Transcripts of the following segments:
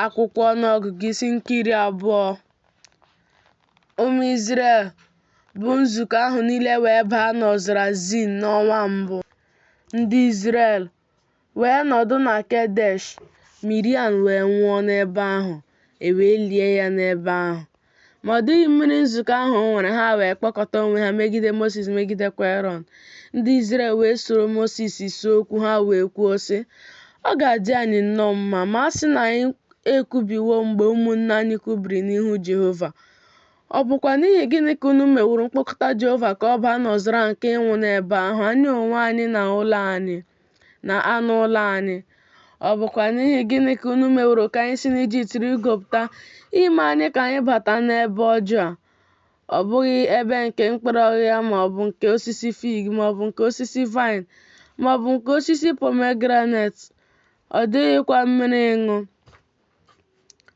Akwụkwọ Ọnụọgụgụ isi nke 20. Ụmụ Izrel bụ nzukọ ahụ niile wee baa n'ọzara Zin n'ọnwa mbụ. Ndị Izrel wee nọdụ na Kedesh, Miriam wee nwụọ n'ebe ahụ, e wee lie ya n'ebe ahụ. Ma ọ dịghị mmiri nzukọ ahụ nwere, ha wee kpọkọta onwe ha megide Mosis, megidekwa Erọn. Ndị Izrel wee soro Mosis see okwu, ha wee kwuo, sị, Ọ ga-adị anyị nnọọ mma ma a sị na anyị ekubiwo mgbe ụmụnne anyị kubiri n'ihu Jehova. Ọ bụkwa n'ihi gịnị ka unu meworo mkpọkọta Jehova ka ọ baa n'ọzara nke ịnwụ n'ebe ahụ, anyị onwe anyị na ụlọ anyị na anụ ụlọ anyị? Ọ bụkwa n'ihi gịnị ka unu meworo ka anyị si n'Ijipt rịgopụta ime anyị ka anyị bata n'ebe ọjọọ a? Ọ bụghị ebe nke mkpụrụ ọghịgha ma ọ bụ nke osisi fig ma ọ bụ nke osisi vaịn ma ọ bụ nke osisi pomegranet, ọ dịghịkwa mmiri ịṅụ.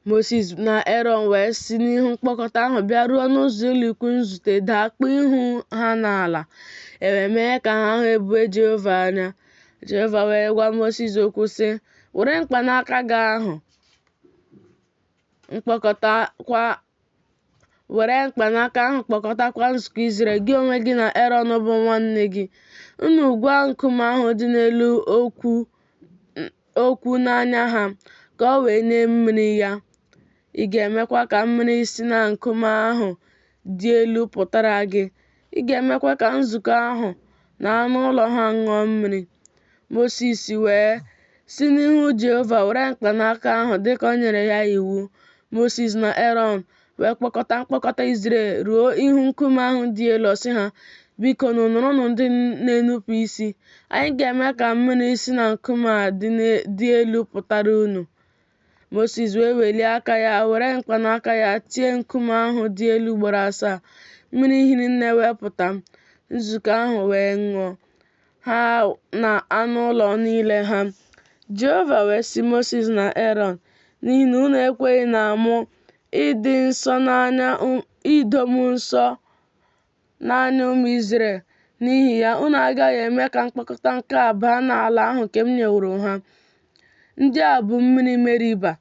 Mosis na Erọn wee si n'ihu mkpọkọta ahụ bịaruo n'ụzọ ụlọikwuu nzute daa kpuo ihu ha n'ala. E wee mee ka ha hụ ebube Jehova anya. Jehova wee gwa Mosis okwu sị, Were mkpanaka gị ahụ mkpọkọtakwa Were mkpanaka ahụ kpọkọtakwa nzukọ Izrel, gị onwe gị na Erọn bụ nwanne gị. Unu gwa nkume ahụ dị n'elu okwu n'anya ha, ka o wee nye mmiri ya. Ị ga-emekwa ka mmiri si na nkume ahụ dị elu pụtara gị, ị ga-emekwa ka nzukọ ahụ na anụ ụlọ ha ṅụọ mmiri. Mosis wee si n'ihu Jehova were mkpanaka ahụ dịka o nyere ya iwu. Mosis na Erọn wee kpọkọta mkpọkọta Izrel ruo ihu nkume ahụ dị elu, ọ sị ha, Bikonụ, nụrụnụ ndị na-enupụ isi. Anyị ga-eme ka mmiri si na nkume a dị elu pụtara unu. Mosis wee welie aka ya were mkpanaka ya tie nkume ahụ dị elu ugboro asaa. Mmiri hiri nne wee pụta, nzukọ ahụ wee ṅụọ, ha na anụ ụlọ niile ha. Jehova wee sị Mosis na Erọn, N'ihi na unu ekweghị na mụ ịdị nsọ n'anya ido m nsọ n'anya ụmụ Izrel, n'ihi ya, unu agaghị eme ka mkpọkọta nke a baa n'ala ahụ nke m nyeworo ha. Ndị a bụ mmiri Meriba.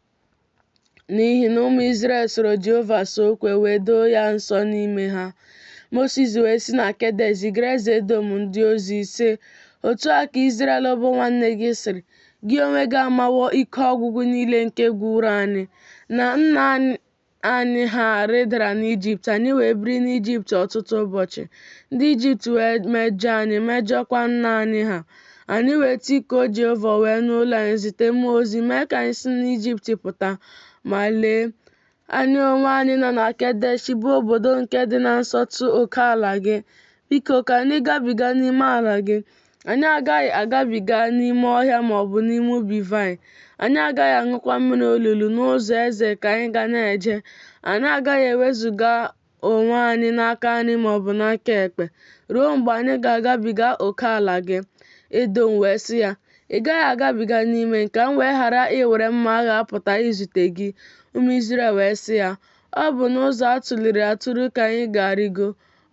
N'ihi na ụmụ Izrel soro Jehova see okwu, e wee doo ya nsọ n'ime ha. Mosis wee si na Kedesh zigara eze Edọm ndị ozi, sị, Otu a ka Izrel bụ nwanne gị sịrị, Gị onwe gị amawo ike ọgwụgwụ niile nke gwụrụ anyị, na nna anyị ha rịdara n'Ijipt, anyị wee biri n'Ijipt ọtụtụ ụbọchị. Ndị Ijipt wee mejọọ anyị, mejọọkwa nna anyị ha. Anyị wee tikuo Jehova, o wee nụ olu anyị, zite mmụọ ozi mee ka anyị si n'Ijipt pụta. Ma lee, anyị onwe anyị nọ na Kedesh, bụ obodo nke dị na nsọtụ oke ala gị. Biko, ka anyị gabiga n'ime ala gị. Anyị agaghị agabiga n'ime ọhịa ma ọ bụ n'ime ubi vaịn. Anyị agaghị aṅụkwa mmiri olulu. N'ụzọ eze ka anyị ga na-eje. Anyị agaghị ewezuga onwe anyị n'aka nri ma ọ bụ n'aka ekpe, ruo mgbe anyị ga-agabiga oke ala gị. Edọm wee sị ya, Ị gaghị agabiga n'ime m, ka m wee ghara iwere mma agha pụta izute gị. Ụmụ Izrel wee sị ya, Ọ bụ n'ụzọ a tụliri atụli ka anyị ga-arịgo.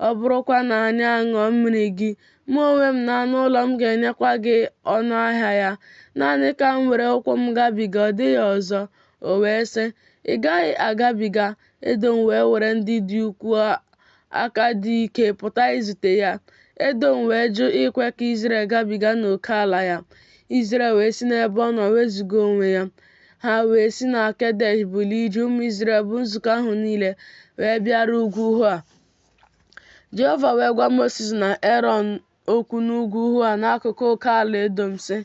Ọ bụrụkwa na anyị aṅụọ mmiri gị, mụ onwe m na anụ ụlọ m ga-enyekwa gị ọnụ ahịa ya. Naanị ka m were ụkwụ m gabiga, ọ dịghị ọzọ. O wee sị, Ị gaghị agabiga. Edọm wee were ndị dị ukwuu aka dị ike pụta izute ya. Edọm wee jụ ikwe ka Izrel gabiga n'oke ala ya. Izrel wee si n'ebe ọ nọ wezuga onwe ya. Ha wee si na Kedesh bulie ije, ụmụ Izrel bụ nzukọ ahụ niile wee bịaruo ugwu Hoa. Jehova wee gwa Mosis na Erọn okwu n'ugwu Hoa n'akụkụ oke ala Edọm, sị,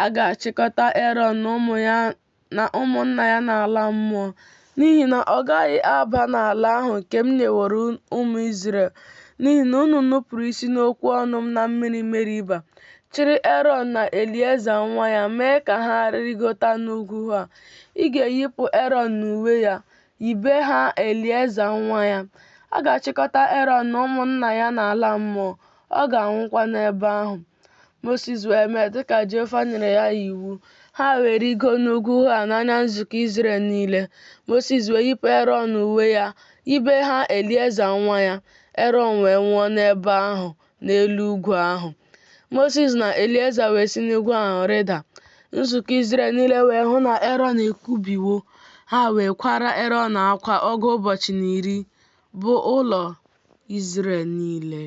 A ga-achịkọta Erọn na ụmụ ya na ụmụnna ya n'ala mmụọ, n'ihi na ọ gaghị aba n'ala ahụ nke m nyeworo ụmụ Izrel, n'ihi na unu nupụrụ isi n'okwu ọnụ m na mmiri Meriba. Chịrị Erọn na Elieza nwa ya mee ka ha rịgota n'ugwu Hoa. Ị ga-eyipụ Erọn uwe ya, yibe ha Elieza nwa ya. A ga-achịkọta Erọn na ụmụnna ya n'ala mmụọ, ọ ga-anwụkwa n'ebe ahụ. Mosis wee mee dịka Jehova nyere ya iwu. Ha wee rịgo n'ugwu Hoa n'anya nzukọ Izrel niile. Mosis wee yipụ Erọn uwe ya, yibe ha Elieza nwa ya. Erọn wee nwụọ n'ebe ahụ n'elu ugwu ahụ. Mosis na Elieza wee si n'ugwu ahụ rịda. Nzukọ Izrel niile wee hụ na Erọn ekubiwo, ha wee kwaara Erọn akwa ọgụ ụbọchị na iri, bụ ụlọ Izrel niile.